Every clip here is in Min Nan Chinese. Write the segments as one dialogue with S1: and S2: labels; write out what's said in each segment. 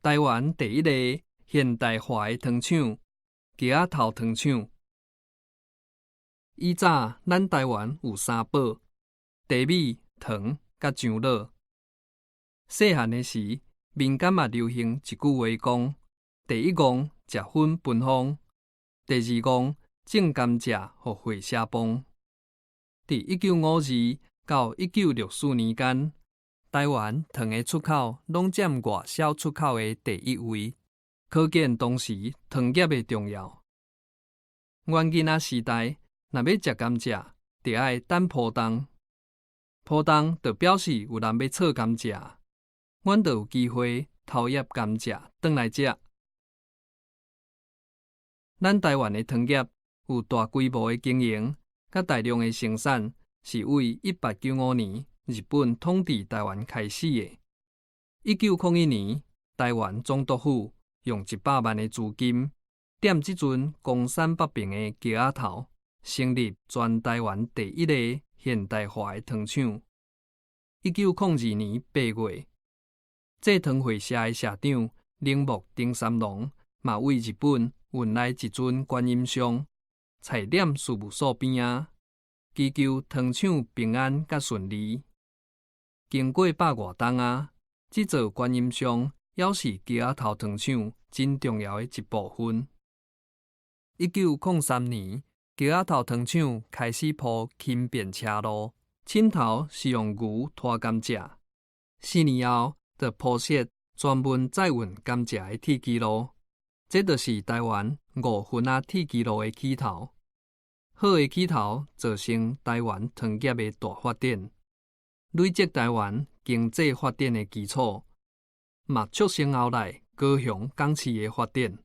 S1: 台灣第一个現代化的糖廠——屐仔頭糖廠。以早咱台灣有三寶：茶米、糖佮樟腦。細漢的時，民間嘛流行一句話講：第一戇食粉分風，第二戇種甘蔗予火車磅。佇1952到1964年間，台灣糖的出口攏佔外銷出口的第一位，可見當時糖業的重要。阮囡仔時代，若欲食甘蔗，著愛等鋪冬。鋪冬就表示有人欲剉甘蔗，阮就有機會偷葉甘蔗轉來食。咱台灣的糖業有大規模的經營，佮大量的生產，是對1895年日本統治台灣開始的。1901年，台灣總督府用100萬的資金，踮這陣岡山北爿的屐仔頭，成立全台灣第一个現代化的糖廠。1902年8月，製糖會社的社長鈴木丁三郎嘛對日本運來一尊觀音像，踩踮事務所邊仔，祈求糖廠平安佮順利。經過百外冬仔，這座觀音像猶是屐仔頭糖廠真重要的一部分。1903年，屐仔頭糖廠開始鋪輕便車路，起頭是用牛拖甘蔗。4年後，就鋪設專門載運甘蔗的鐵支路，這就是台灣5分仔鐵支路的起頭。好的起頭，造成台灣糖業的大發展，累積台灣經濟發展的基礎，嘛促成後來高雄港市的發展。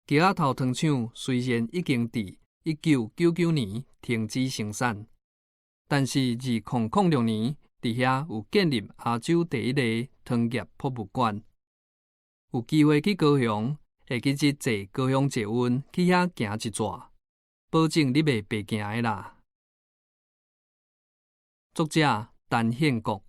S1: 屐仔頭糖廠雖然已經佇1999年停止生產，但是2006年佇遐有建立亞洲第一个糖業博物館。有機會去高雄，會記得坐高雄捷運去遐行一逝，保證你袂白行的啦。作者陳憲國。